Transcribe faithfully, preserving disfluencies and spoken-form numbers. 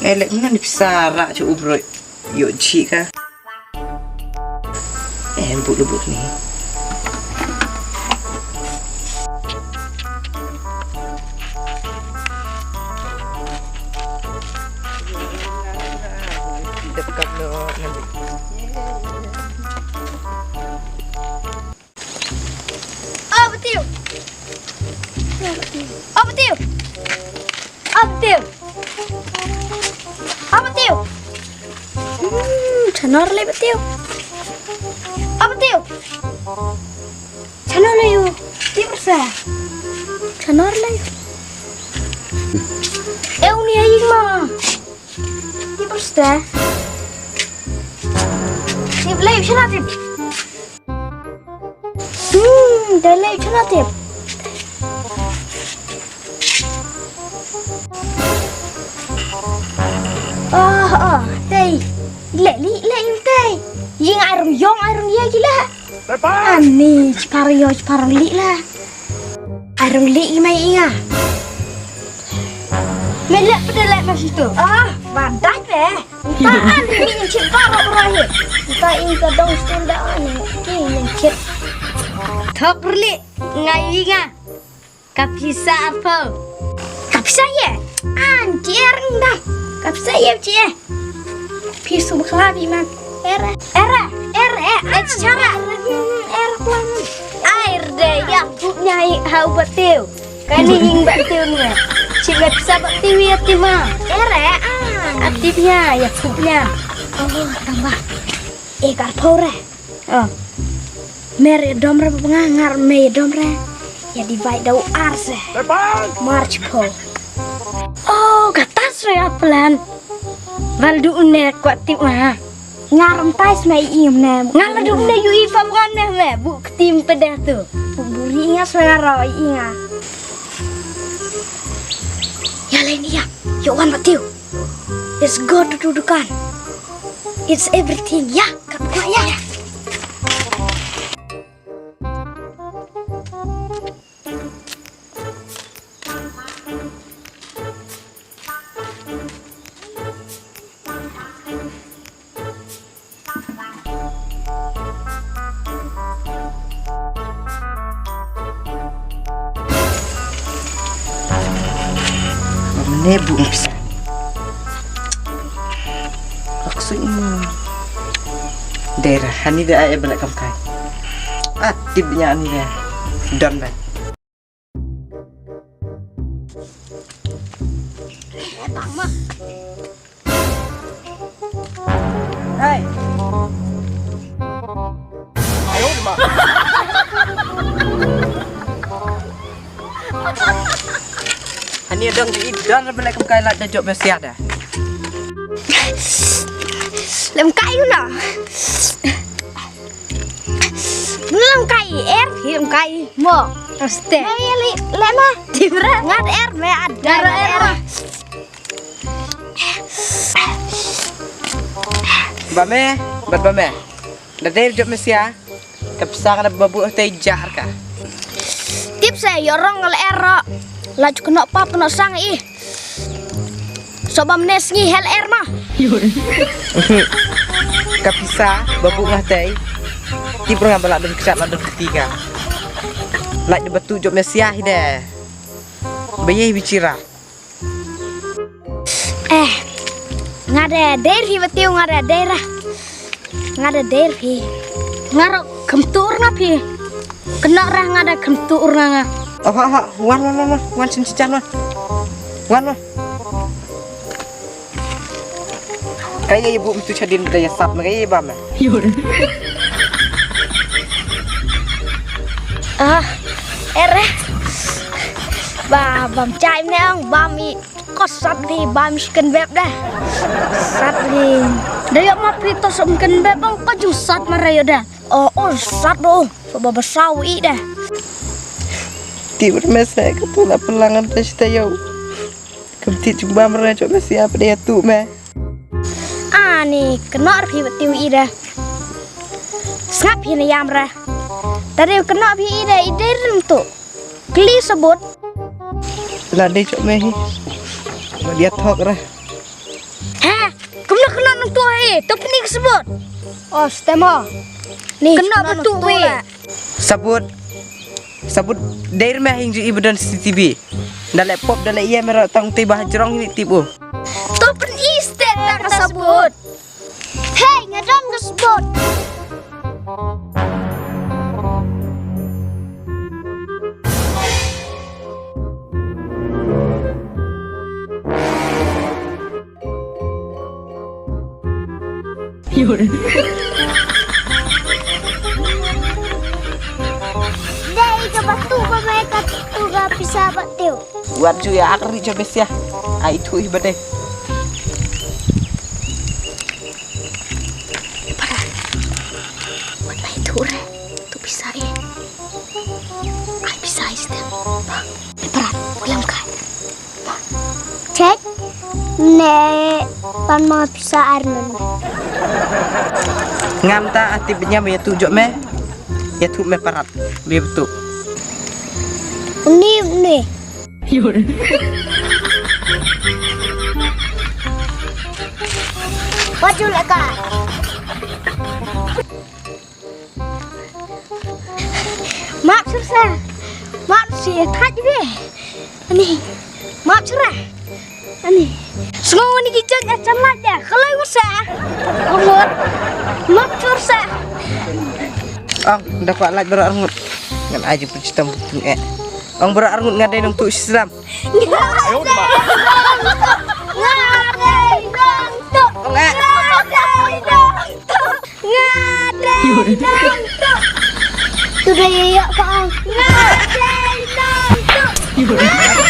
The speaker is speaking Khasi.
Eh, lek mano ni pisa rak cho ubroi. Yo chika. Eh, but lu but ni. Dekat lo nanti. Oh, betiu. Oh, betiu. Oh, betiu. Oh, betiu. Hmm, chanor le betiu. Oh, betiu. Chanor le yu. Ti persa. Chanor le. Eh, uni ayi ma. Ti persa. Ti le yu chanor ti. Hmm, dei lei chuna tip. Oh, oh, dei. Le, li, le, yu dei. Ying ai rong yong, ai rong ye ki la. Ani, chipar yo, chipar li la. Ai rong li i mai inga. Me le, pede le, mas itu. Ah, badai pe. Nta an ni in chit baroh baroh hi. Nta in ka dong stul da an ki in chit. Thok rli ngai nga. Ka pisa apa? Ka pisa ye. An tier nda. Ka pisa ye chi. Pisu bakla bi man. Era. Era. Era. Eh, chara. Era kwan. Air de ya punya hau batiu. Kani ing ba tiu nia. Chik ba pisa ba tiu ya tima. Ere ah. Atip nia ya pup nia. Oh, tambah. Eh, kar pau re. Oh. Mer ya dom re ba nga ngar me ya dom re. Ya divide dau ar se. March pau. Oh, gatas re aplan. Val du ne kwat tip ma. Nga ram tai sma i im ne. Nga la dum ne yu i fa wan ne me bu ktim pede tu. Bu buri nga sma nga ro i nga. Ya le ni ya. Yo wan batiu. It's go to tu dukan. It's everything ya. Kap ko ya. Mane bu pisa. Aksui ma. Dera hani da ai bela kam kai. Ah, tip nya ani da. Don ba. Hey. Ani dong di don bela kam kai la da jop mesia da. Lem kai na. Lem kai er, lem kai mo. Aste. Mo ye li, le ma. Timra. Ngat er me ad. Ngat er. Ba me, bat ba me. Da der jop mesia. Ka pisa ka da babu te jar ka. Tip se yo rong ngal er ro. La ju kno pap kno sang i. So bam ne sngi hel er ma. Ka pisa babu nga tei. Ti bro nga bala dun kchat la dun ketiga. Laj de batu jop mesia hi de. Baye bichira. Eh. Nga de der hi batiu nga de der. Nga da der phi. Nga ro kemtur nga phi. Kena rah nga da kemtur nga nga. Apa apa wan wan wan wan wan sin sin wan. Wan wan. Kaya ibu itu chadin da ya sap na kaya iba me. Ah, ere. Ba bam chai ne ang bam i. Ko sat li bam chicken bep dah. Sat li. Da yok ma phi to chicken bep bang ko ju sat ma rayo dah. Oh, oh sat do. So ba ba sau i dah. Ti ber mesa ka tu la pelangan ta chita yo. Kam ti jumba mera chok mesa apa dia tu me. Ani kenor phi ba tiu i dah. Sngap phi na yam rah. Tadi kenor phi i dah i dei rem tu. Kli sabut. La dei chok me hi. Ba dia thok rah. Eh, to pyni ka sabut. Oh, stem mo. Ni, kena betul weh. Sabut. Sabut dei rmeh ing ju i ba don C C T V. Da leh pop da leh ïa mera tang te ba jrong ini tip u. To pyni stet ta ka sabut. Hei, nga don ka sabut. Dei ka batu ba me ka tu ka pisa ba tiu. Wat ju ïa akri jo besia. Ai tu ih bade. Para. Wat lai tu re. Tu pisa eh. Ai pisa ih stem. Para. Ulam kai. Check. Ne pan ma pisa ar nun. Ngam ta ati benya me tu jok me. Ya tu me parat. Be betul. Uni uni. Baju leka. Map sura. Map si thaj be. Ani. Map sura. Ani. Sngo ni ki jan ya chamat ya. Kalau usa. Umur. Map sura. Ang dapat laj berak arngut. Ngan aja pencitam butung eh. Ang berak arngut ngadai nong tu Islam. Ngadai nong tu. Ngadai nong tu. Ngadai nong tu. Ngadai nong tu. Tu dah ya ka. Ngadai nong tu.